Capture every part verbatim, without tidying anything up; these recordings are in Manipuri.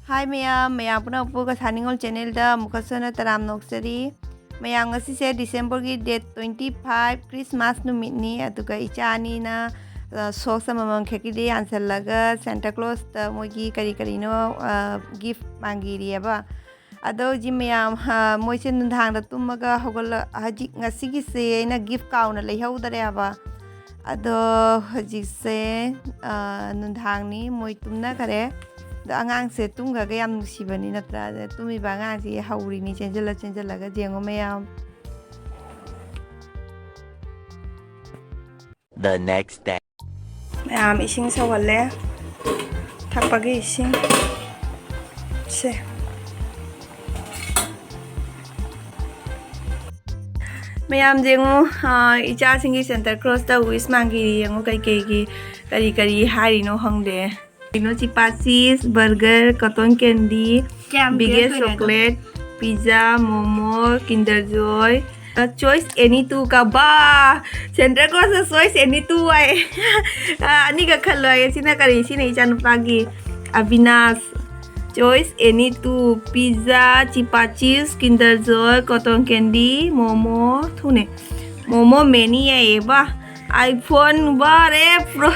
ꯍꯥꯏ ꯃꯌꯥꯝ, ꯃꯌꯥꯝ ꯄꯨꯝꯅꯃꯛꯄꯨ ꯀꯁꯥ ꯅꯤꯉꯣꯜ ꯆꯦꯅꯦꯜꯗ ꯑꯃꯨꯛꯀꯁꯨ ꯍꯟꯅ ꯇꯔꯥꯝꯅ ꯑꯣꯛꯆꯔꯤ꯫ ꯃꯌꯥꯝ, ꯉꯁꯤꯁꯦ ꯗꯤꯁꯦꯝꯕꯔꯒꯤ ꯗꯦꯠ ꯇ꯭ꯋꯦꯟꯇꯤ ꯐꯥꯏꯚ, ꯈ꯭ꯔꯤꯁꯃꯥꯁ ꯅꯨꯃꯤꯠꯅꯤ꯫ ꯑꯗꯨꯒ ꯏꯆꯥ ꯑꯅꯤꯅ, ꯑ, ꯁꯣꯛꯁ ꯑꯃꯃꯝ ꯈꯦꯛꯀꯤꯗ ꯌꯥꯟꯁꯤꯜꯂꯒ ꯁꯦꯟꯇꯥ ꯀ꯭ꯂꯣꯁꯇ ꯃꯣꯏꯒꯤ ꯀꯔꯤ ꯀꯔꯤꯅꯣ, ꯑ, ꯒꯤꯐ ꯃꯥꯡꯒꯤꯔꯤꯑꯕ꯫ ꯑꯗꯣ ꯍꯧꯖꯤꯛ ꯃꯌꯥꯝ, ꯑ, ꯃꯣꯏꯁꯦ ꯅꯨꯡꯗꯥꯡꯗ ꯇꯨꯝꯃꯒ ꯍꯧꯒꯠꯂ-, ꯍꯧꯖꯤꯛ ꯉꯁꯤꯒꯤꯁꯦ ꯑꯩꯅ ꯒꯤꯐ ꯀꯥꯎꯅ ꯂꯩꯍꯧꯗꯔꯦꯕ꯫ ꯑꯗꯣ ꯍꯧꯖꯤꯛꯁꯦ, ꯑ, ꯅꯨꯡꯗꯥꯡꯅꯤ, ꯃꯣꯏ ꯇꯨꯝꯅꯈꯔꯦ꯫ ꯑꯗꯣ ꯑꯉꯥꯡꯁꯦ ꯇꯨꯝꯈ꯭ꯔꯒ ꯌꯥꯝ ꯅꯨꯡꯁꯤꯕꯅꯤ ꯅꯠꯇ꯭ꯔꯥ? ꯑꯗ ꯇꯨꯝꯃꯤꯕ ꯑꯉꯥꯡꯁꯤ ꯍꯧꯔꯤꯅꯤ ꯆꯦꯟꯁꯤꯜꯂ ꯆꯦꯟꯁꯤꯜꯂꯒ, ꯌꯦꯡꯉꯣ ꯃꯌꯥꯝ꯫ The next day. ꯃꯌꯥꯝ ꯏꯁꯤꯡ ꯁꯧꯍꯜꯂꯦ, ꯊꯛꯄꯒꯤ ꯏꯁꯤꯡ ꯁꯦ꯫ ꯃꯌꯥꯝ ꯌꯦꯡꯉꯨ, ꯑ, ꯏꯆꯥꯁꯤꯡꯒꯤ ꯁꯦꯟꯇꯥ ꯀ꯭ꯂꯣꯁꯇ ꯋꯤꯁ ꯃꯥꯡꯈꯤꯔꯤ꯫ ꯌꯦꯡꯉꯨ, ꯀꯩꯀꯩꯒꯤ, ꯀꯔꯤ ꯀꯔꯤ ꯍꯥꯏꯔꯤꯅꯣ ꯈꯪꯗꯦ꯫ ꯀꯩꯅꯣ, ꯆꯤꯄꯥ ꯆꯤꯁ, ꯕꯔꯒꯔ, ꯀꯣꯇꯟ ꯀꯦꯟꯗꯤ, ꯀꯌꯥꯝ ꯕꯤꯒꯦꯁ ꯄꯤꯔꯛꯇꯣꯏꯅꯣ ꯑꯗꯣ? Chocolate, pizza, momo, Kinder Joy, choice any two ꯀꯕꯥ, ꯁꯦꯟꯇꯥ ꯀ꯭ꯂꯣꯁꯇ ꯆꯣꯏꯁ ꯑꯦꯅꯤ ꯇꯨ ꯍꯥꯏ꯫ ꯑ, ꯑꯅꯤꯈꯛ ꯈꯜꯂꯣ ꯍꯥꯏꯌꯦ꯫ ꯁꯤꯅ ꯀꯔꯤ? ꯁꯤꯅ ꯏꯆꯥꯅꯨꯄꯥꯒꯤ, Abinash. Choice any two, pizza, ꯆꯤꯄꯥ ꯆꯤꯁ, Kinder Joy, cotton candy, momo, ꯊꯨꯅꯦ꯫ ꯃꯣꯃꯣ ꯃꯦꯅꯤ ꯍꯥꯏꯌꯦ ꯕꯥ꯫ ꯑꯥꯏꯐꯣꯟ ꯕꯥꯔꯦ ꯄ꯭ꯔꯣ꯫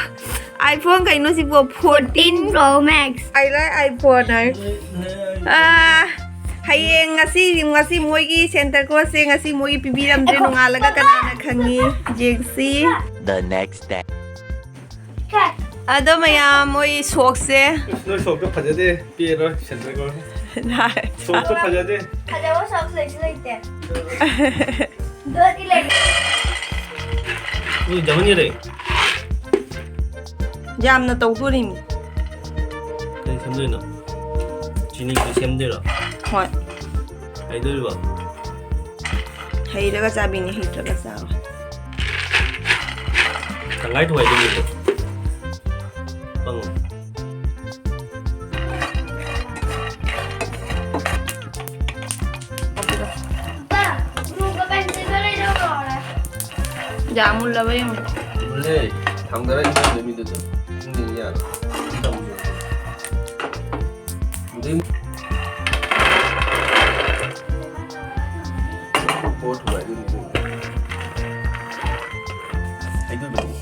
ꯑꯥꯏꯐꯣꯟ ꯀꯩꯅꯣ ꯁꯤꯕꯣ? ꯐꯣꯔꯇꯤꯟ꯫ Fourteen pro max. ꯑꯩ ꯂꯣꯏ ꯑꯥꯏꯐꯣꯟ ꯍꯥꯏ꯫ ꯑꯥ, ꯍꯌꯦꯡ ꯉꯁꯤ, ꯉꯁꯤ ꯃꯣꯏꯒꯤ ꯁꯦꯟꯇꯥ ꯀ꯭ꯂꯣꯁꯁꯦ ꯉꯁꯤ ꯃꯣꯏꯒꯤ ꯄꯤꯕꯤꯔꯝꯗ꯭ꯔꯦ꯫ ꯑꯩꯈꯣꯏ ꯅꯣꯡꯉꯥꯜꯂꯒ ꯀꯅꯥꯅ ꯈꯪꯉꯤ? ꯌꯦꯡꯁꯤ꯫ The next day. ꯑꯗꯣ ꯃꯌꯥꯝ, ꯃꯣꯏ ꯁꯣꯛꯁꯦ꯫ ꯅꯣꯏ ꯁꯣꯛꯇꯣ ꯐꯖꯗꯦ, ꯄꯦꯔꯣꯏ ꯁꯦꯟꯇꯥ ꯀ꯭ꯂꯣꯁ꯫ ꯁꯣꯛꯇꯣ ꯐꯖꯗꯦ꯫ ꯐꯖꯕ ꯁꯣꯛꯁ ꯂꯩꯁꯨ ꯂꯩꯇꯦ꯫ ꯗꯣꯗꯤ ꯂꯩ꯫ ꯅꯣꯏ ꯖꯃꯟꯒꯔꯦ꯫ ꯌꯥꯝꯅ ꯇꯧꯗꯣꯔꯤꯃꯤ꯫ ꯀꯩ ꯁꯦꯝꯗꯣꯏꯅꯣ? ꯆꯤꯅꯤꯒꯤ ꯁꯦꯝꯗꯣꯏꯔꯣ? ꯍꯣꯏ꯫ ꯍꯩꯗꯣꯔꯤꯕꯣ? ꯍꯩꯔꯒ ꯆꯥꯕꯤꯅꯤ, ꯍꯩꯇ꯭ꯔꯒ ꯆꯥꯔꯣꯏ꯫ ꯇꯪꯈꯥꯏ ꯊꯣꯡꯉꯥꯏꯗꯣꯏꯅꯤꯀꯣ꯫ ꯄꯪꯉꯣ꯫ ꯌꯥ, ꯃꯨꯜꯂꯕ ꯌꯦꯡꯉꯨ꯫ ꯃꯨꯜꯂꯦ꯫ ꯊꯥꯡꯗꯔ ꯏꯁꯤꯡ ꯃꯤꯗꯨꯗ꯫ ꯏꯁꯤꯡ ꯌꯦꯡ ꯌꯥꯔꯣꯏ꯫ ꯏꯁꯤꯡ ꯊꯝꯃꯨ꯫ ꯄꯣꯠ ꯊꯨꯒꯥꯏꯗꯣꯏꯅꯤ ꯀꯩꯅꯣ꯫ ꯍꯩꯗꯣꯏꯕꯗꯤ꯫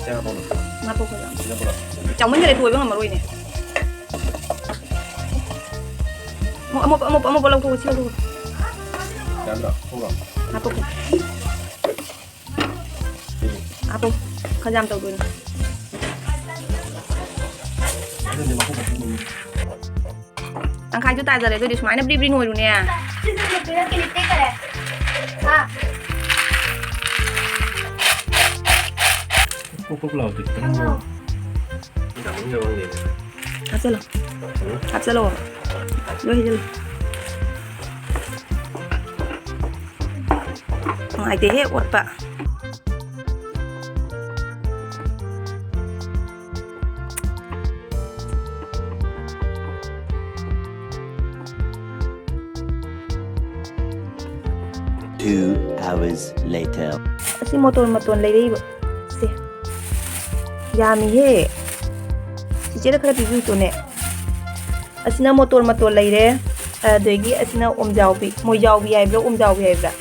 ꯀꯌꯥ ꯍꯥꯞꯄꯧꯅꯣ? ꯉꯥꯄꯧ ꯈꯔ ꯌꯥꯝ꯫ ꯁꯤꯅ ꯄꯨꯂꯞ꯫ ꯆꯥꯎꯃꯟꯈꯔꯦ, ꯇꯣꯏꯕ ꯉꯝꯃꯔꯣꯏꯅꯦ꯫ ꯑꯃꯨꯛ, ꯑꯃꯨꯛ, ꯑꯃꯨꯛ, ꯑꯃꯨꯛ ꯂꯧꯊꯣꯛꯑꯣ, ꯁꯤ ꯂꯧꯊꯣꯛꯑꯣ꯫ ꯌꯥꯗ꯭ꯔꯣ? ꯊꯣꯛꯂꯣ꯫ ꯉꯥꯄꯧ ꯈꯔ꯫ ꯁꯤꯅꯤ꯫ ꯉꯥꯄꯧ ꯈꯔ ꯌꯥꯝ ꯇꯧꯗꯣꯏꯅꯦ꯫ ꯑꯗꯨꯗꯤ ꯃꯈꯨꯝ ꯃꯈꯨꯝ ꯇꯧꯅꯤ꯫ ꯇꯪꯈꯥꯏꯁꯨ ꯇꯥꯖꯔꯦ꯫ ꯑꯗꯨꯗꯤ ꯁꯨꯃꯥꯏꯅ ꯕ꯭ꯔꯤ ꯕ꯭ꯔꯤ ꯅꯣꯏꯔꯨꯅꯦ꯫ ꯀꯣꯛ ꯀꯣꯛ ꯂꯥꯎꯗꯦ, ꯈꯤꯇꯪ ꯉꯧ꯫ ꯌꯥꯝ ꯌꯥꯎꯔꯝꯒꯅꯤ꯫ ꯍꯥꯞꯆꯜꯂꯣ꯫ ꯎꯝ꯫ ꯍꯥꯞꯆꯜꯂꯣ꯫ ꯂꯣꯏ ꯍꯩꯖꯜꯂꯣ꯫ ꯅꯨꯡꯉꯥꯏꯇꯦꯍꯦ ꯑꯣꯠꯄ꯫ Two hours later. ꯑꯁꯤ ꯃꯣꯇꯣꯟ ꯃꯇꯣꯟ ꯂꯩꯔꯛꯏꯕ꯫ ꯁꯦ꯫ ꯌꯥꯝꯃꯤꯍꯦ꯫ ꯆꯤꯆꯦꯗ ꯈꯔ ꯄꯤꯕꯤꯌꯨꯆꯣꯅꯦ꯫ ꯑꯁꯤꯅ ꯃꯣꯇꯣꯟ ꯃꯇꯣꯟ ꯂꯩꯔꯦ꯫ ꯑꯗꯒꯤ ꯑꯁꯤꯅ ꯑꯣꯝꯖꯥꯎꯕꯤ, ꯃꯣꯏꯖꯥꯎꯕꯤ ꯍꯥꯏꯕ꯭ꯔꯥ, ꯑꯣꯝꯖꯥꯎꯕꯤ ꯍꯥꯏꯕ꯭ꯔꯥ?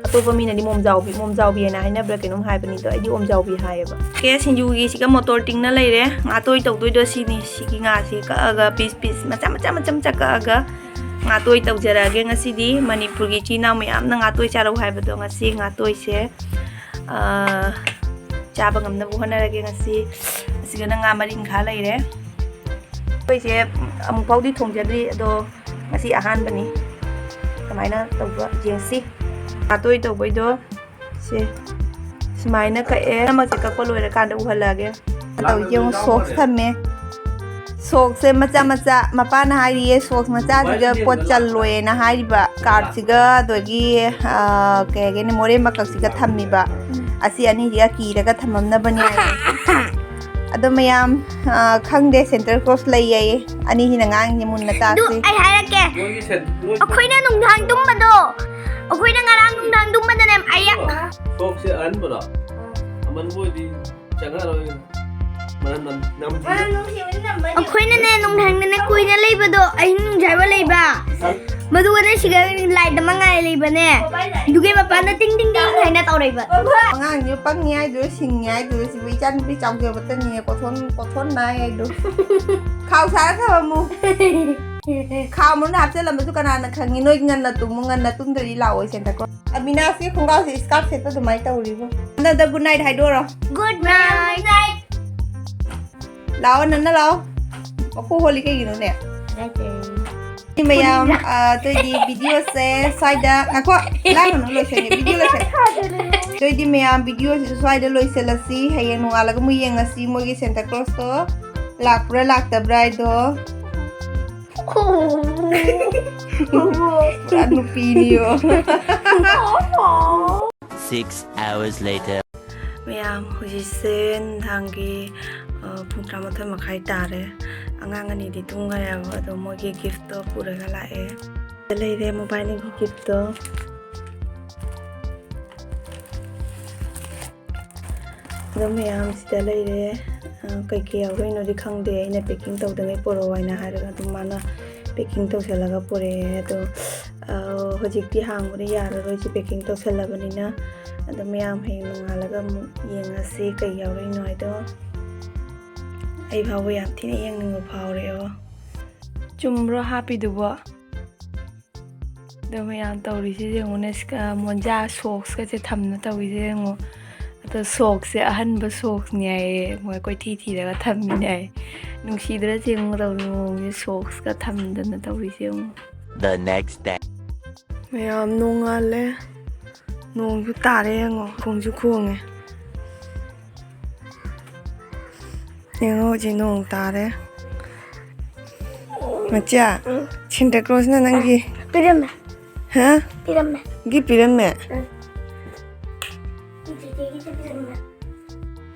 ꯑꯇꯣꯞꯄ ꯃꯤꯅꯗꯤ ꯃꯣꯝꯖꯥꯎꯕꯤ, ꯃꯣꯝꯖꯥꯎꯕꯤ ꯍꯥꯏꯅ ꯍꯥꯏꯅꯕ꯭ꯔꯥ ꯀꯩꯅꯣꯝ ꯍꯥꯏꯕꯅꯤꯗꯣ, ꯑꯩꯗꯤ ꯑꯣꯝꯖꯥꯎꯕꯤ ꯍꯥꯏꯌꯦꯕ꯫ ꯑꯣꯀꯦ, ꯁꯤꯡꯖꯨꯒꯤꯁꯤꯒ ꯃꯣꯇꯣꯔ ꯇꯤꯡꯅ ꯂꯩꯔꯦ꯫ ꯉꯥꯇꯣꯏ ꯇꯧꯗꯣꯏꯗꯣ ꯁꯤꯅꯤ꯫ ꯁꯤꯒꯤ ꯉꯥꯁꯤ ꯀꯛꯑꯒ ꯄꯤꯁ ꯄꯤꯁ ꯃꯆꯥ ꯃꯆꯥ ꯃꯆꯥ ꯃꯆꯥ ꯀꯛꯑꯒ ꯉꯥꯇꯣꯏ ꯇꯧꯖꯔꯛꯑꯒꯦ ꯉꯁꯤꯗꯤ꯫ ꯃꯅꯤꯄꯨꯔꯒꯤ ꯏꯆꯤꯜ ꯏꯅꯥꯎ ꯃꯌꯥꯝꯅ ꯉꯥꯇꯣꯏ ꯆꯥꯔꯧ ꯍꯥꯏꯕꯗꯣ, ꯉꯁꯤ ꯉꯥꯇꯣꯏꯁꯦ, ꯑꯥ, ꯆꯥꯕ ꯉꯝꯅꯕ ꯍꯣꯠꯅꯔꯒꯦ ꯉꯁꯤ꯫ ꯑꯁꯤꯒꯅ ꯉꯥ ꯃꯔꯤꯡꯈꯥ ꯂꯩꯔꯦ꯫ ꯑꯩꯈꯣꯏꯁꯦ ꯑꯃꯨꯛ ꯐꯥꯎꯗꯤ ꯊꯣꯡꯖꯗ꯭ꯔꯤ, ꯑꯗꯣ ꯉꯁꯤ ꯑꯍꯥꯟꯕꯅꯤ꯫ ꯀꯃꯥꯏꯅ ꯇꯧꯕ ꯌꯦꯡꯁꯤ꯫ ꯉꯥꯇꯣꯏ ꯇꯧꯕꯩꯗꯣ ꯁꯦ ꯁꯨꯃꯥꯏꯅ ꯀꯛꯑꯦ꯫ ꯑꯃꯁꯦ ꯀꯛꯄ ꯂꯣꯏꯔꯀꯥꯟꯗ ꯎꯍꯜꯂꯛꯑꯒꯦ꯫ ꯇꯧꯔꯤꯁꯦ ꯌꯦꯡꯉꯨ, ꯁꯣꯛꯁ ꯊꯝꯃꯦ꯫ ꯁꯣꯛꯁꯁꯦ ꯃꯆꯥ ꯃꯆꯥ, ꯃꯄꯥꯅ ꯍꯥꯏꯔꯤꯌꯦ, ꯁꯣꯛꯁ ꯃꯆꯥꯁꯤꯒ ꯄꯣꯠ ꯆꯜꯂꯣꯏꯅ ꯍꯥꯏꯔꯤꯕ꯫ ꯀꯥꯔꯠꯁꯤꯒ ꯑꯗꯒꯤ, ꯑꯥ, ꯀꯩ ꯍꯥꯏꯒꯅꯤ, ꯃꯣꯔꯦ ꯃꯀꯛꯁꯤꯒ ꯊꯝꯃꯤꯕ꯫ ꯑꯁꯤ ꯑꯅꯤꯁꯤꯒ ꯀꯤꯔꯒ ꯊꯝꯃꯝꯅꯕꯅꯤ ꯍꯥꯏꯌꯦ꯫ ꯑꯗꯣ ꯃꯌꯥꯝ, ꯑꯥ, ꯈꯪꯗꯦ, ꯁꯦꯟꯇꯔ ꯀ꯭ꯔꯣꯁ ꯂꯩ ꯌꯥꯏꯌꯦ꯫ ꯑꯅꯤꯁꯤꯅ ꯉꯥꯡꯉꯤꯁꯦ ꯃꯨꯟꯅ ꯑꯗꯨ ꯇꯥꯁꯤ꯫ ꯑꯩ ꯍꯥꯏꯔꯛꯀꯦ꯫ ꯅꯣꯏꯒꯤ ꯁꯦꯟ-, ꯅꯣꯏ ꯑꯩꯈꯣꯏꯅ ꯅꯨꯡꯗꯥꯡ ꯇꯨꯝꯕꯗꯣ, ꯑꯩꯈꯣꯏꯅ ꯉꯔꯥꯡ ꯅꯨꯡꯗꯥꯡ ꯇꯨꯝꯕꯗꯅꯦ, ꯑꯩ ꯁꯣꯛꯁꯦ ꯑꯍꯟꯕꯗꯣ? ꯑꯃꯟꯕ ꯑꯣꯏꯗꯤ ꯆꯪꯉꯛꯑꯔꯣꯏ꯫ ꯃꯅꯝ ꯅꯝ-, ꯅꯝ-, ꯃꯅꯝ ꯅꯨꯡꯁꯤꯕꯗꯤ ꯅꯝꯕꯅꯤ꯫ ꯀꯨꯏꯅ ꯂꯩꯕꯗꯣ ꯑꯍꯤꯡ ꯅꯨꯡꯖꯥꯏꯕ ꯂꯩꯕ꯫ ꯃꯗꯨꯒꯅꯦ ꯁꯤꯒ ꯂꯥꯏꯠ ꯑꯃ ꯉꯥꯏ ꯂꯩꯕꯅꯦ꯫ ꯑꯗꯨꯒꯤ ꯃꯄꯥꯟꯗ ꯇꯤꯡ ꯇꯤꯡ ꯇꯤꯡ ꯍꯥꯏꯅ ꯇꯧꯔꯛꯏꯕ꯫ ꯑꯉꯥꯡꯁꯦ ꯄꯪꯉꯤ ꯍꯥꯏꯗꯨꯔ ꯁꯤꯡꯉꯤ ꯍꯥꯏꯗꯨꯔ ꯁꯤꯕꯨ ꯏꯆꯥꯅꯨꯄꯤ ꯆꯥꯎꯖꯕꯇꯅꯤꯌꯦ ꯀꯣꯊꯣꯟ ꯀꯣꯊꯣꯟ ꯅꯥꯏ ꯍꯥꯏꯗꯣ꯫ ꯈꯥꯎ ꯁꯥꯔ ꯊꯝꯃꯝꯃꯨ꯫ ꯈꯥꯎ ꯃꯅꯨꯡꯗ ꯍꯥꯞꯆꯜꯂꯝꯕꯁꯨ ꯀꯅꯥꯅ ꯈꯪꯉꯤ? ꯅꯣꯏ ꯉꯟꯅ ꯇꯨꯝꯃꯨ, ꯉꯟꯅ ꯇꯨꯝꯗ꯭ꯔꯗꯤ ꯂꯥꯛꯑꯣꯏ ꯁꯦꯟꯇ ꯀ꯭ꯂꯣꯁ꯫ ꯑꯕꯤꯅꯥꯁꯀꯤ ꯈꯣꯡꯒ꯭ꯔꯥꯎꯁꯦ ꯏꯁꯀꯥꯔꯐ ꯁꯦꯠꯄ ꯑꯗꯨꯃꯥꯏꯅ ꯇꯧꯔꯤꯕꯣ꯫ ꯅꯟꯗ ꯒꯨꯗ ꯅꯥꯏꯠ ꯍꯥꯏꯗꯣꯛꯑꯣꯔꯣ? Good night. ꯂꯥꯛꯑꯣ ꯅꯟꯅ ꯂꯥꯛꯑꯣ꯫ ꯃꯈꯨ ꯍꯣꯜꯂꯤ ꯀꯩꯒꯤꯅꯣꯅꯦ? ꯃꯤ ꯃꯌꯥꯝ ꯑ, ꯑꯗꯨꯑꯣꯏꯗꯤ ꯚꯤꯗꯤꯑꯣꯁꯦ ꯁ꯭ꯋꯥꯏꯗ ꯉꯥꯏꯈꯣ꯫ ꯂꯥꯡꯒꯅꯨ, ꯂꯣꯏꯁꯟꯒꯦ, ꯚꯤꯗꯤꯑꯣ ꯂꯣꯏꯁꯟꯒꯦ꯫ ꯑꯗꯨꯑꯣꯏꯗꯤ ꯃꯌꯥꯝ ꯚꯤꯗꯤꯑꯣꯁꯤꯁꯨ ꯁ꯭ꯋꯥꯏꯗ ꯂꯣꯏꯁꯤꯜꯂꯁꯤ꯫ ꯍꯌꯦꯡ ꯅꯣꯡꯉꯥꯜꯂꯒ ꯑꯃꯨꯛ ꯌꯦꯡꯉꯁꯤ ꯃꯣꯏꯒꯤ ꯁꯦꯟꯇ ꯀ꯭ꯂꯣꯁꯇꯣ ꯂꯥꯛꯄ꯭ꯔꯥ ꯂꯥꯛꯇꯕ꯭ꯔꯥ ꯍꯥꯏꯗꯣ꯫ ꯄꯨꯔꯥ ꯅꯨꯄꯤꯅꯤꯌꯣ꯫ Six hours later. ꯃꯌꯥꯝ, ꯍꯧꯖꯤꯛꯁꯦ ꯅꯨꯡꯗꯥꯡꯒꯤ, ꯑ, ꯄꯨꯡ ꯇꯔꯥꯃꯥꯊꯣꯏ ꯃꯈꯥꯏ ꯇꯥꯔꯦ꯫ ꯑꯉꯥꯡ ꯑꯅꯤꯗꯤ ꯇꯨꯝꯈ꯭ꯔꯦꯕ, ꯑꯗꯣ ꯃꯣꯏꯒꯤ ꯒꯤꯐꯇꯣ ꯄꯨꯔꯒ ꯂꯥꯛꯑꯦ꯫ ꯂꯩꯔꯦ ꯃꯣꯕꯥꯏꯜꯒꯤ ꯒꯤꯐꯇꯣ꯫ ꯑꯗꯣ ꯃꯌꯥꯝ ꯁꯤꯗ ꯂꯩꯔꯦ꯫ ꯑ, ꯀꯩꯀꯩ ꯌꯥꯎꯔꯛꯏꯅꯣꯗꯤ ꯈꯪꯗꯦ, ꯑꯩꯅ packing ꯇꯧꯗꯉꯩ ꯄꯨꯔꯛꯑꯣ ꯍꯥꯏꯅ ꯍꯥꯏꯔꯒ ꯑꯗꯨꯝ ꯃꯥꯅ packing ꯇꯧꯁꯜꯂꯒ ꯄꯨꯔꯛꯑꯦ꯫ ꯑꯗꯣ, ꯑ, ꯍꯧꯖꯤꯛꯇꯤ ꯍꯥꯡꯕꯗꯤ ꯌꯥꯔꯔꯣꯏ, ꯁꯤ packing ꯇꯧꯁꯜꯂꯕꯅꯤꯅ꯫ ꯑꯗꯣ ꯃꯌꯥꯝ ꯍꯌꯦꯡ ꯅꯣꯡꯉꯥꯜꯂꯒ ꯑꯃꯨꯛ ꯌꯦꯡꯉꯁꯤ ꯀꯩ ꯌꯥꯎꯔꯛꯏꯅꯣ ꯍꯥꯏꯗꯣ꯫ ꯑꯩ ꯐꯥꯎꯕ ꯌꯥꯝ ꯊꯤꯅ ꯌꯦꯡꯅꯤꯡꯕ ꯐꯥꯎꯔꯦ꯫ ꯑꯣ, ꯆꯨꯝꯕ꯭ꯔꯣ ꯍꯥꯞꯄꯤꯗꯨꯕꯣ? ꯑꯗꯣ ꯃꯌꯥꯝ ꯇꯧꯔꯤꯁꯦ ꯌꯦꯡꯉꯨꯅꯦ, ꯁꯤꯒ ꯃꯣꯟꯖꯥ ꯁꯣꯛꯁꯀꯁꯦ ꯊꯝꯅ ꯇꯧꯔꯤꯁꯦ ꯌꯦꯡꯉꯨ꯫ ꯑꯗꯣ ꯁꯣꯛꯁꯁꯦ ꯑꯍꯟꯕ ꯁꯣꯛꯁꯅꯦ ꯍꯥꯏꯌꯦ, ꯃꯣꯏ ꯀꯣꯏꯊꯤ ꯊꯤꯔꯒ ꯊꯝꯃꯤꯅꯦ ꯍꯥꯏꯌꯦ꯫ ꯅꯨꯡꯁꯤꯗ꯭ꯔꯁꯦ ꯌꯦꯡꯉꯨ ꯇꯧꯔꯤ ꯃꯑꯣꯡꯁꯦ, ꯁꯣꯛꯁꯀ ꯊꯝꯗꯅ ꯇꯧꯔꯤꯁꯦ ꯌꯦꯡꯉꯨ꯫ The next day. ꯃꯌꯥꯝ ꯅꯣꯡꯉꯥꯜꯂꯦ, ꯅꯣꯡꯁꯨ ꯇꯥꯔꯦ ꯌꯦꯡꯉꯣ, ꯈꯣꯡꯁꯨ ꯈꯣꯡꯉꯦ꯫ ꯌꯦꯡꯉꯣ ꯍꯧꯖꯤꯛ ꯅꯣꯡ ꯇꯥꯔꯦ꯫ ꯃꯆꯥ, ꯁꯦꯟꯇ ꯀ꯭ꯂꯣꯁꯅ ꯅꯪꯒꯤ ꯄꯤꯔꯝꯃꯦ꯫ ꯍꯥ? ꯄꯤꯔꯝꯃꯦ꯫ ꯒꯤ ꯄꯤꯔꯝꯃꯦ? ꯎꯝ꯫ ꯆꯤꯆꯦꯒꯤꯁꯨ ꯄꯤꯔꯝꯃꯦ꯫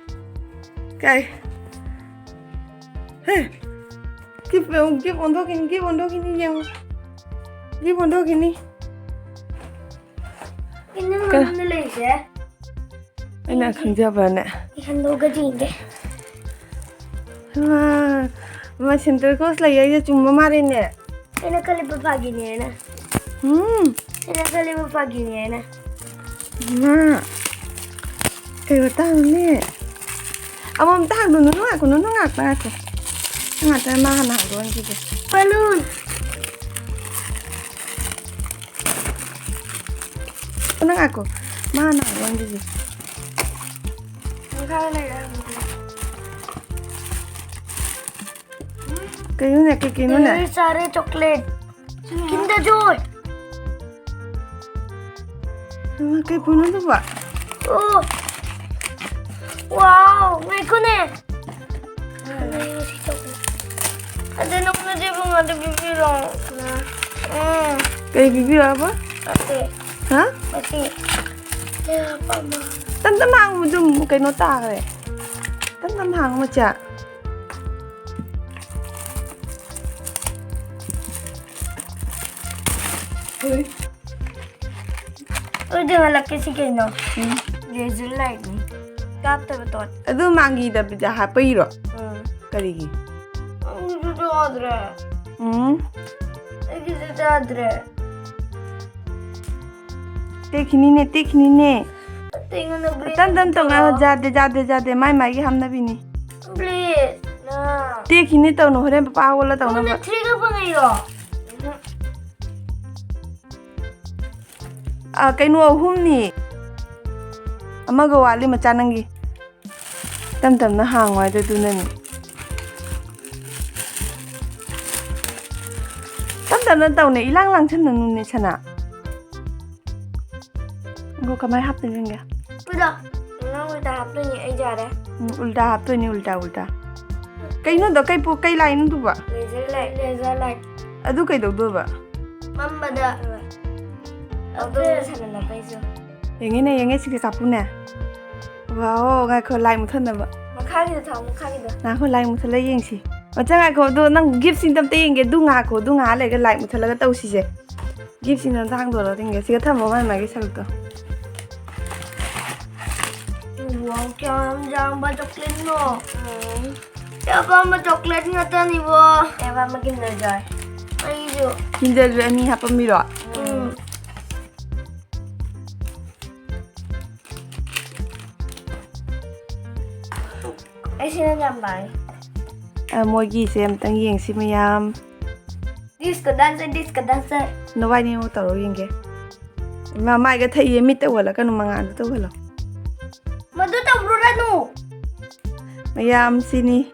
ꯀꯥꯏ? ꯍꯦ! ꯒꯤꯐ, ꯒꯤꯐ ꯑꯣꯟꯊꯣꯛꯈꯤꯅꯤ, ꯒꯤꯐ ꯑꯣꯟꯊꯣꯛꯈꯤꯅꯤ, ꯌꯦꯡꯉꯣ꯫ ꯒꯤꯐ ꯑꯣꯟꯊꯣꯛꯈꯤꯅꯤ꯫ ꯀꯩꯅꯣ ꯀ-, ꯃꯅꯨꯡꯗ ꯂꯩꯔꯤꯁꯦ? ꯑꯩꯅ ꯈꯪꯖꯕ꯭ꯔꯅꯦ? ꯏꯁꯟꯗꯣꯛꯑꯒ ꯌꯦꯡꯒꯦ꯫ ꯍꯩꯃꯥ, ꯃꯥ ꯁꯦꯟꯇꯔ ꯀ꯭ꯂꯣꯁ ꯂꯩ ꯍꯥꯏꯁꯦ ꯆꯨꯝꯕ ꯃꯥꯜꯂꯦꯅꯦ꯫ ꯑꯩꯅ ꯈꯜꯂꯤꯕ ꯐꯥꯒꯤꯅꯦꯅ꯫ ꯎꯝ꯫ ꯑꯩꯅ ꯈꯜꯂꯤꯕ ꯐꯥꯒꯤꯅꯦꯅ꯫ ꯃꯥ꯫ ꯀꯩ ꯃꯇꯥꯡꯅꯣꯅꯦ? ꯑꯃꯃꯝꯇ ꯍꯥꯡꯗꯣꯛ, ꯅꯨꯅꯨ ꯉꯥꯏꯈꯣ, ꯅꯨꯅꯨ ꯉꯥꯛꯇ ꯉꯥꯏꯈꯣ꯫ ꯉꯥꯛꯇ ꯃꯥ ꯍꯥꯟꯅ ꯍꯥꯡꯗꯣꯛꯍꯟꯈꯤꯒꯦ꯫ ꯕꯂꯨꯟ꯫ ꯅꯪ ꯉꯥꯏꯈꯣ꯫ ꯃꯥ ꯍꯥꯟꯅ ꯍꯥꯡꯗꯣꯛꯍꯟꯈꯤꯒꯦ꯫ ꯃꯈꯥꯗ ꯂꯩꯔꯦ ꯍꯥꯏꯕꯅꯤ꯫ ꯀꯩꯅꯣꯅꯦ, ꯀꯩ ꯀꯩꯅꯣꯅꯦ? ꯑꯩ ꯆꯥꯔꯦ ꯆꯣꯀ꯭ꯂꯦꯠ꯫ ꯀꯤꯟꯗꯔ ꯖꯣꯏ꯫ ꯏꯃꯥ, ꯀꯩ ꯄꯣꯠꯅꯣ ꯑꯗꯨꯕꯣ? ꯑꯣ꯫ ꯋꯥꯎ, ꯉꯥꯏꯈꯣꯅꯦ꯫ ꯑꯗꯨ ꯅꯉꯣꯟꯗ ꯆꯦ ꯄꯨꯡ ꯑꯗꯨ ꯄꯤꯕꯤꯔꯣ꯫ ꯎꯝ꯫ ꯀꯩ ꯄꯤꯕꯤꯔꯣ ꯍꯥꯏꯕ? ꯅꯠꯇꯦ꯫ ꯍꯥ? ꯅꯠꯇꯦ꯫ ꯆꯦ ꯑꯄꯥꯝꯕ꯫ ꯇꯝ ꯇꯝ ꯍꯥꯡꯉꯨ, ꯑꯗꯨꯝ ꯀꯩꯅꯣ ꯇꯥꯈ꯭ꯔꯦ꯫ ꯇꯝ ꯇꯝ ꯍꯥꯡꯉꯨ, ꯃꯆꯥ꯫ ꯍꯣꯏ꯫ ꯑꯗꯨꯗꯤ ꯍꯜꯂꯛꯀꯦ ꯁꯤ ꯀꯩꯅꯣ? ꯎꯝ꯫ ꯂꯦꯖꯔ ꯂꯥꯏꯠꯅꯤ꯫ ꯀꯥꯞꯇꯕ ꯇꯣꯠ꯫ ꯑꯗꯨ ꯃꯥꯡꯒꯤꯗꯕꯤꯗ ꯍꯥꯞꯄꯩꯔꯣ? ꯎꯝ꯫ ꯀꯔꯤꯒꯤ? ꯑꯩꯒꯤꯁꯨ ꯆꯥꯗ꯭ꯔꯦ꯫ ꯎꯝ꯫ ꯑꯩꯒꯤꯁꯨ ꯆꯥꯗ꯭ꯔꯦ꯫ ꯇꯦꯛꯈꯤꯅꯤꯅꯦ, ꯇꯦꯛꯈꯤꯅꯤꯅꯦ꯫ ꯑꯇꯩ ꯑꯩꯉꯣꯟꯗ green ꯇꯟ ꯇꯟ ꯇꯧ, ꯄꯤꯔꯛꯑꯣ꯫ ꯌꯥꯗꯦ, ꯌꯥꯗꯦ, ꯌꯥꯗꯦ, ꯃꯥꯏ ꯃꯥꯏꯒꯤ ꯍꯥꯞꯅꯕꯤꯅꯤ꯫ Please, ꯅ꯫ ꯇꯦꯛꯈꯤꯅꯤ ꯇꯧꯅꯨ, ꯍꯣꯔꯦꯟ ꯄꯄꯥ ꯍꯧꯒꯠꯂ ꯇꯧꯅꯕ꯫ ꯅꯉꯣꯟꯗ three ꯈꯛ ꯐꯪꯉꯛꯏꯔꯣ? ꯑ, ꯀꯩꯅꯣ ꯑꯍꯨꯝꯅꯤ꯫ ꯑꯃꯒ ꯋꯥꯠꯂꯤ ꯃꯆꯥ ꯅꯪꯒꯤ꯫ ꯇꯝ ꯇꯝꯅ ꯍꯥꯡꯉꯣ ꯍꯥꯏꯗꯣ ꯑꯗꯨꯅꯅꯤ꯫ ꯇꯝ ꯇꯝꯅ ꯇꯧꯅꯦ, ꯏꯂꯥꯡ ꯂꯥꯡꯁꯟꯅꯅꯨꯅꯦ ꯁꯅꯥ꯫ ꯉꯥꯏꯈꯣ, ꯀꯃꯥꯏ ꯍꯥꯞꯇꯣꯏꯅꯣ ꯌꯦꯡꯒꯦ꯫ ꯄꯨꯔꯥ꯫ ꯅꯪ ꯎꯜꯇꯥ ꯍꯥꯞꯇꯣꯏꯅꯤ, ꯑꯩ ꯌꯥꯔꯦ꯫ ꯎꯝ, ꯎꯜꯇꯥ ꯍꯥꯞꯇꯣꯏꯅꯤ, ꯎꯜꯇꯥ, ꯎꯜꯇꯥ꯫ ꯀꯩꯅꯣꯗꯣ, ꯀꯩ ꯄꯣ-, ꯀꯩ ꯂꯥꯏꯠꯅꯣ ꯑꯗꯨꯕꯣ? Laser light꯫ Laser light꯫ ꯑꯗꯨ ꯀꯩꯗꯧꯗꯣꯏꯕ? ꯃꯝꯕꯗ꯫ ꯑꯗꯨ ꯁꯥꯟꯅꯅꯕꯩꯁꯨ꯫ ꯌꯦꯡꯉꯦꯅꯦ, ꯌꯦꯡꯉꯦ, ꯁꯤꯒ ꯀꯥꯞꯄꯨꯅꯦ꯫ ꯋꯥꯎ, ꯉꯥꯏꯈꯣ, ꯂꯥꯏꯠ ꯃꯨꯠꯊꯠꯅꯕ꯫ ꯃꯈꯥꯒꯤꯗꯣ ꯊꯥꯎ, ꯃꯈꯥꯒꯤꯗꯣ꯫ ꯉꯥꯏꯈꯣ, ꯂꯥꯏꯠ ꯃꯨꯠꯊꯠꯂ ꯌꯦꯡꯁꯤ꯫ ꯃꯆꯥ, ꯉꯥꯏꯈꯣ, ꯑꯗꯣ ꯅꯪ gift ꯁꯤꯡꯗꯣ ꯑꯝꯇ ꯌꯦꯡꯒꯦ꯫ ꯑꯗꯨ ꯉꯥꯏꯈꯣ, ꯑꯗꯨ ꯉꯥꯏꯍꯥꯛ ꯂꯩꯔꯒ ꯂꯥꯏꯠ ꯃꯨꯠꯊꯠꯂꯒ ꯇꯧꯁꯤꯁꯦ꯫ Gift ꯁꯤꯡꯗꯣ ꯑꯝꯇ ꯍꯥꯡꯗꯣꯔꯛꯑꯣ ꯌꯦꯡꯒꯦ꯫ ꯁꯤꯒ ꯊꯝꯃꯣ, ꯃꯥꯏ ꯃꯥꯏꯒꯤ ꯁꯔꯨꯛꯇꯣ꯫ ꯋꯥꯎ, ꯀꯌꯥꯝ ꯌꯥꯝꯕ ꯆꯣꯀ꯭ꯂꯦꯠꯅꯣ꯫ ꯎꯝ꯫ ꯑꯄꯥꯝꯕ chocolate ꯉꯥꯛꯇꯅꯤꯕꯣ꯫ ꯑꯩ ꯑꯄꯥꯝꯕ Kinder Joy꯫ ꯑꯩꯁꯨ꯫ Kinder Joy ꯑꯅꯤ ꯍꯥꯞꯄꯝꯃꯤꯔꯣ? ꯎꯝ꯫ ꯑꯩ ꯁꯤꯅ ꯌꯥꯝ ꯄꯥꯝꯃꯤ꯫ ꯑ, ꯃꯣꯏꯒꯤꯁꯦ ꯑꯝꯇꯪ ꯌꯦꯡꯁꯤ ꯃꯌꯥꯝ꯫ Disco dancer, disco dancer꯫ ꯅꯕꯥꯏꯅꯤ ꯑꯃꯨꯛ ꯇꯧꯔꯣ ꯌꯦꯡꯒꯦ꯫ ꯃꯥ ꯃꯥꯏꯒ ꯊꯛꯏꯌꯦ, ꯃꯤꯠꯇ ꯎꯍꯜꯂꯛꯀꯅꯨ, ꯃꯉꯥꯜꯗ ꯇꯧꯍꯜꯂꯣ꯫ ꯃꯗꯨ ꯇꯧꯔꯨꯔꯅꯨ꯫ ꯃꯌꯥꯝ ꯁꯤꯅꯤ꯫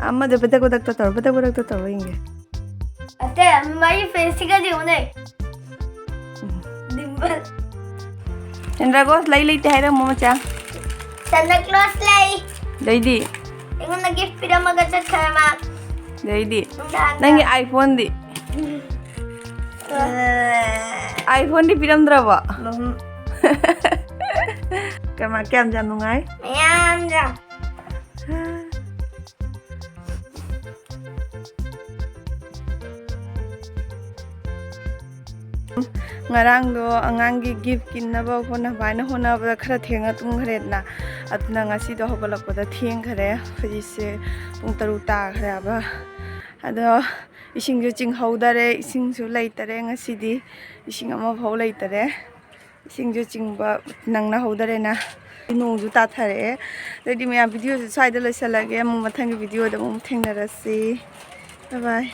ꯑꯃꯗ ꯕꯗꯛ ꯕꯗꯛꯇ ꯇꯧꯔꯣ, ꯕꯗꯛ ꯕꯗꯛꯇ ꯇꯧꯔꯣ ꯌꯦꯡꯒꯦ꯫ ꯑꯇꯩ ꯃꯥꯒꯤ face ꯁꯤꯒꯗꯤ ꯎꯅꯩ꯫ Dimple꯫ ꯆꯟꯗ꯭ꯔꯒꯣꯁ ꯂꯩ ꯂꯩꯇꯦ ꯍꯥꯏꯔꯝꯃꯣ ꯃꯆꯥ꯫ Santa Claus ꯂꯩ꯫ ꯑꯗꯩꯗꯤ? ꯑꯩꯉꯣꯟꯗ gift ꯄꯤꯔꯝꯃꯒ ꯆꯠꯈ꯭ꯔꯦ ꯃꯥ꯫ ꯑꯗꯩꯗꯤ? ꯅꯨꯡꯗꯥꯡꯗ꯫ ꯅꯪꯒꯤ iPhone ꯗꯤ? ꯑ꯫ iPhone ꯗꯤ ꯄꯤꯔꯝꯗ꯭ꯔꯕꯣ? ꯎꯝ꯫ ꯀꯃꯥ-, ꯀꯌꯥꯝ ꯌꯥꯝ ꯅꯨꯡꯉꯥꯏ? ꯃꯌꯥꯝ ꯌꯥꯝ꯫ ꯉꯔꯥꯡꯗꯣ ꯑꯉꯥꯡꯒꯤ gift ꯀꯤꯟꯅꯕ ꯍꯣꯠꯅꯕ ꯍꯥꯏꯅ ꯍꯣꯠꯅꯕꯗ ꯈꯔ ꯊꯦꯡꯅ ꯇꯨꯝꯈ꯭ꯔꯦꯗꯅ, ꯑꯗꯨꯅ ꯉꯁꯤꯗꯣ ꯍꯧꯒꯠꯂꯛꯄꯗ ꯊꯦꯡꯈ꯭ꯔꯦ꯫ ꯍꯧꯖꯤꯛꯁꯦ ꯄꯨꯡ ꯇꯔꯨꯛ ꯇꯥꯈ꯭ꯔꯦꯕ꯫ ꯑꯗꯣ ꯏꯁꯤꯡꯁꯨ ꯆꯤꯡꯍꯧꯗꯔꯦ, ꯏꯁꯤꯡꯁꯨ ꯂꯩꯇꯔꯦ ꯉꯁꯤꯗꯤ, ꯏꯁꯤꯡ ꯑꯃꯐꯥꯎ ꯂꯩꯇꯔꯦ꯫ ꯏꯁꯤꯡꯁꯨ ꯆꯤꯡꯕ ꯅꯪꯅꯍꯧꯗꯔꯦꯅ꯫ ꯅꯣꯡꯁꯨ ꯇꯥꯊꯔꯛꯑꯦ꯫ ꯑꯗꯨꯗꯤ ꯃꯌꯥꯝ, video ꯁꯦ ꯁ꯭ꯋꯥꯏꯗ ꯂꯣꯏꯁꯤꯜꯂꯒꯦ꯫ ꯑꯃꯨꯛ ꯃꯊꯪꯒꯤ video ꯗ ꯑꯃꯨꯛ ꯊꯦꯡꯅꯔꯁꯤ꯫ Bye bye꯫